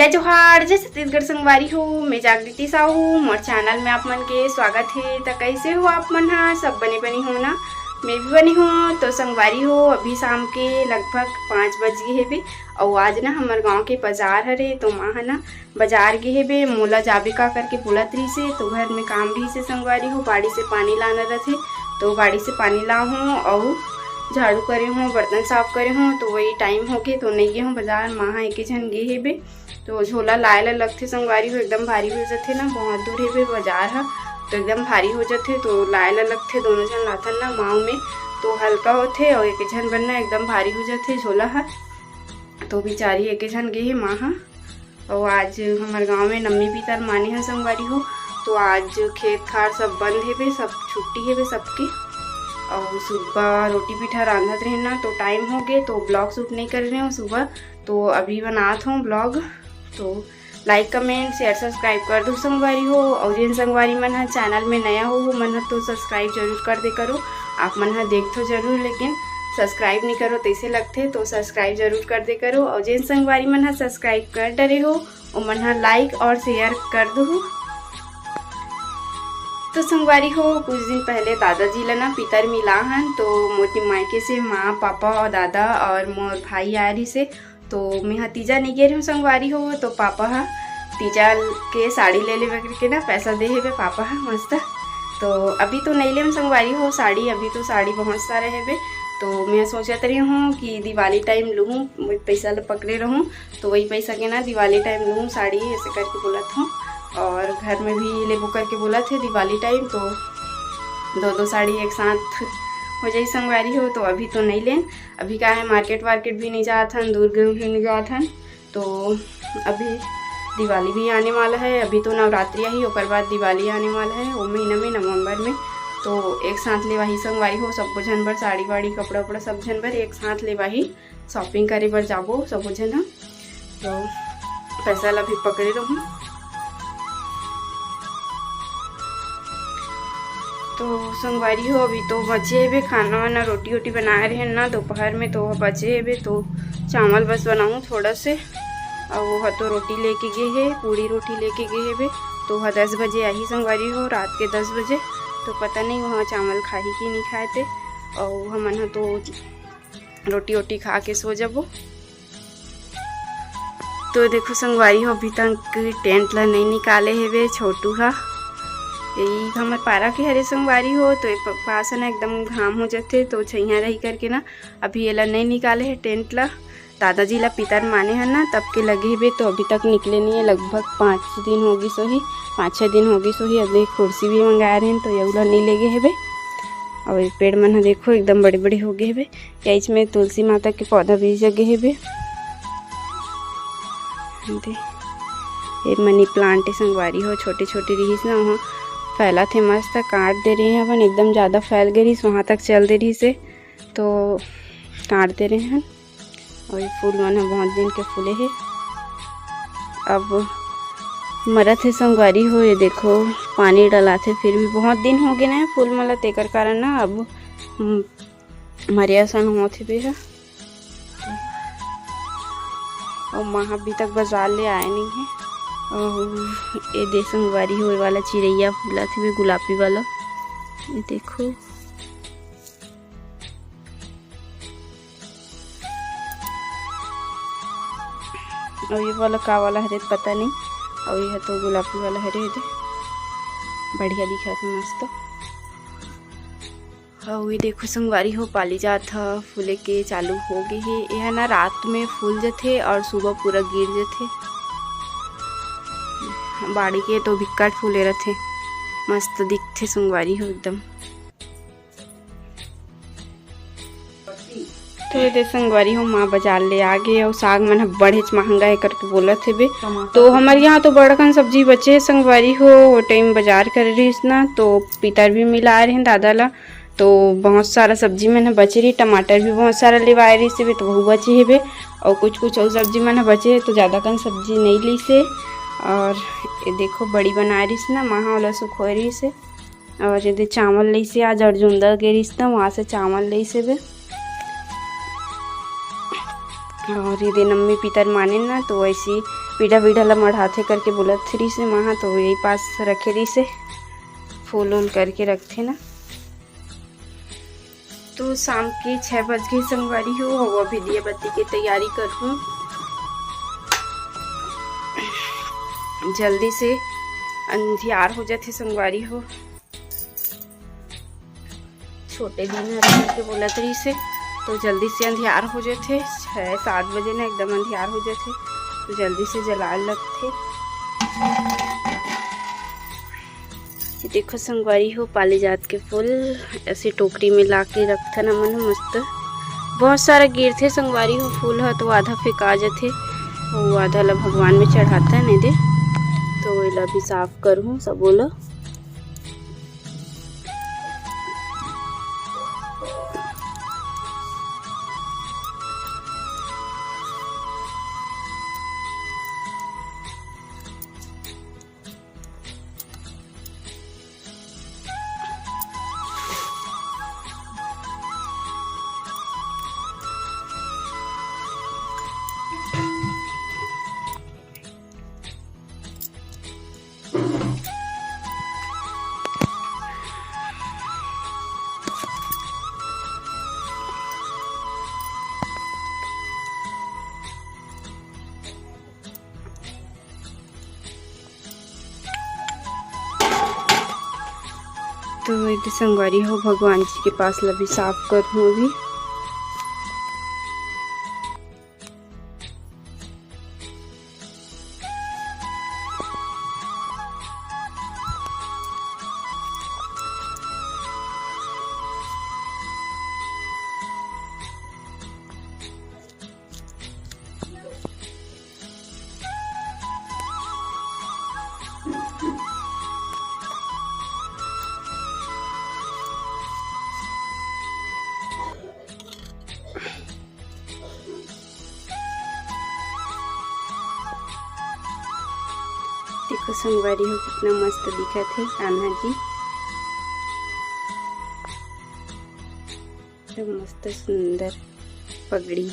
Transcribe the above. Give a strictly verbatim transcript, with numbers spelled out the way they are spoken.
जय जोहार, जय छत्तीसगढ़ संगवारी हो। मैं जागृति साहू, मोर चैनल में आप मन के स्वागत हे। त कैसे हो आप मन ह? सब बने बनी हो ना? मैं भी बनी हूँ। तो संगवारी हो, अभी शाम के लगभग पाँच बज गए हेबे, अउ आज ना हमर गांव के बाजार हरे, तो माँ ह ना बाजार गे हेबे, मोला जाबे का करके बोलत रहिसे, तो घर में काम रहिसे संगवारी हो, बाड़ी से पानी लाना रथे, तो बाड़ी से पानी ला हूँ अउ झाड़ू करे हूँ, बर्तन साफ करे हूँ, तो वही टाइम होके तो नहीं गे हूँ बाजार। माँ ह एके झन गे हेबे, तो झोला लाए ला लगथे संगवारी हो, एकदम भारी हो जथे ना, बहुत दूर हेबे बाजार ह, तो एकदम भारी हो जथे, तो लाए ला लगथे, दोनों झन लाथन ना माँव में, तो हल्का होथे अउ एके झन बर ना एकदम भारी हो जथे झोला ह। तो बिचारी एके झन गे हे माँ ह। अउ आज हमर गांव में नम्मी पितर माने ह संगवारी हो, तो आज खेत खार सब बंद हेबे, सब छुट्टी हेबे सबके। अउ सुबह रोटी पीठा रांधत रहे ना, तो टाइम हो गे, तो ब्लॉग शूट नहीं कर रहे हो सुबह, तो अभी बनात हूँ ब्लॉग। तो लाइक, कमेंट, शेयर, सब्सक्राइब कर दो संगवारी हो। अउ जिन संगवारी मन ह चैनल में नया हो, वो मन ह तो सब्सक्राइब जरूर कर दे करो। आप मन ह देखथो जरूर, लेकिन सब्सक्राइब नहीं करो तैसे लगथे, तो सब्सक्राइब जरूर कर दे करो। अउ जिन संगवारी मन ह सब्सक्राइब कर डरे हो, ओमन ह लाइक और शेयर कर दो। तो संगवारी हो, कुछ दिन पहले दादाजी ला ना पितर मिला हन, तो मोर के मायके से माँ, पापा और दादा और मोर भाई आ रहिसे, तो मैं ह तीजा नहीं गे रहूँ संगवारी हो, तो पापा ह तीजा के साड़ी ले लेवे करके ना पैसा दे हेबे पापा ह मस्त। तो अभी तो नहीं लेम संगवारी हो साड़ी, अभी तो साड़ी बहुत सारा हेबे, तो मैं सोचत रही हूँ कि दिवाली टाइम लूँ, वही पैसा ल पकड़े रहूँ, तो वही पैसा के ना दिवाली टाइम लूँ साड़ी, ऐसे करके बोलत हूँ। और घर में भी लेबो करके बोलत हे दिवाली टाइम, तो दो दो साड़ी एक साथ हो जाई संगवारी हो। तो अभी तो नहीं लेन, अभी का है मार्केट वार्केट भी नहीं जात हन, दूर दूर भी नहीं जात हन, तो अभी दिवाली भी आने वाला है, अभी तो नवरात्रि आही, ओकर बाद दिवाली आने वाला है, वो महीना में नवंबर में। तो एक साथ लेवाही संगवारी हो, सबको झन बर साड़ी वाड़ी कपड़ा उपड़ा सब झन बर एक साथ लेवाही, शॉपिंग करे बर जाबो सबो झन ह। तो पैसा ला भी पकड़े रहूँ। तो संगवारी हो, अभी तो बचे हेबे खाना वाना, रोटी वोटी बनाए रहे ना दोपहर में, तो बचे हेबे, तो चावल बस बनाऊँ थोड़ा से। और वो ह तो रोटी लेके गे हे, पूड़ी रोटी लेके गे हेबे, तो वह दस बजे आही संगवारी हो, रात के दस बजे। तो पता नहीं वहाँ चावल खाही कि नहीं खाए ते, और हमन ह तो रोटी वोटी खा के सो जाबो। तो देखो संगवारी हो, अभी तक टेंट ला नहीं निकाले हेबे छोटू हा। यही हमर पारा के हरे संगवारी हो, तो ये प-, पास है ना एकदम घाम हो जाथे, तो छैया रही करके ना अभी एला नहीं निकाले हे टेंट ला। दादाजी ला पितर माने है ना, तब के लगे हेबे, तो अभी तक निकले नहीं है। लगभग पाँच दिन हो गिस होही, पाँच छः दिन हो गिस होही। अभी कुर्सी भी मंगाए रहे, तो यहू ला नहीं लेगे हेबे। और ये पेड़ मन ह देखो एकदम बड़े बड़े हो गए हेबे। या इसमें तुलसी माता के पौधा भी जगे हेबे। दे, ये मनी प्लांट संगवारी हो, छोटे छोटे रिहिस ना, वहाँ फैला थे मस्त, काट दे रहे हैं अपन, एकदम ज़्यादा फैल गए रिहिस, वहाँ तक चल दे रिहिस हे, तो काट दे रहे हैं। और ये फूल मन ह बहुत दिन के फूले हे, अब मरत हे संगवारी हो। ये देखो पानी डलाथे, फिर भी बहुत दिन हो गए ना फूल मन ला, तेकर कारण ना अब, हम्म, मरे असन होत हेबे ह। अउ माँ अभी तक बाजार ले आए नहीं है। अउ ये दे संगवारी हो, ये वाला चिरैया फूलत हेबे, गुलाबी वाला, ये देखो। अउ ये वाला का वाला हरे पता नहीं। अउ ये तो गुलाबी वाला हरे, ये दे बढ़िया दिखत हे मस्त। अउ ये देखो संगवारी हो, पाली जात ह, फूले के चालू हो गए हे। ये ह ना रात में फूल जथे और सुबह पूरा गिर जथे। बाड़ी के तो बिक्कट फूले रथे, मस्त दिखथे संगवारी हो एकदम। तो ये दे संगवारी हो, माँ बाजार ले आ गे, अउ साग मन ह बड़ेच महंगा हे करके बोलत हेबे। तो हमर यहाँ तो बड़कन सब्जी बचे हे संगवारी हो, वो टाइम बाजार करे रहिस ना, तो पितर भी मिलाए रहे दादा ला, तो बहुत सारा सब्जी मन ह बचे रही, टमाटर भी बहुत सारा लेवाए रहिस हेबे, तो वहू बचे हेबे, अउ कुछ कुछ अउ सब्जी मन ह बचे हे, तो ज़्यादा कन सब्जी नहीं लीस हे। और ये देखो बड़ी बनाए रहिस ना, माँ ह ओला सुखोए रहिस हे। और ये दे चावल लइसे, आज अर्जुंदा गे रिहिस त वहाँ से चावल लइसे बे। और ये दे नम्मी पितर माने ना, तो वैसे पीढ़ा वीढ़ा ला मढ़ाथे करके बोलत रहिस हे माँ, तो यही पास रखे रहिस हे, फूल उल करके रखथे ना। तो शाम के छः बज गए संगवारी हो, अउ अभी दिया बत्ती के तैयारी करहूँ। जल्दी से अंधियार हो जाथे संगवारी हो। छोटे दिन हर के बोलत रहिस हे, तो जल्दी से अंधियार हो जाथे। छः सात बजे ना एकदम अंधियार हो जाथे, तो जल्दी से जलाए लगथे। ये देखो संगवारी हो, पारिजात के फूल ऐसे टोकरी में ला के रखथन हमन ह मस्त। बहुत सारा गिरथे संगवारी हो फूल ह, तो आधा फेंका जथे, वो आधा ला भगवान में चढ़ाथन एदे। तो एला भी साफ करहूँ सबो ला। तो एदे संगवारी हो, भगवान जी के पास ला भी साफ करहूँ अभी। देखो संगवारी हो, कितना मस्त दिखत हे कान्हा जी। एकदम मस्त सुंदर पगड़ी।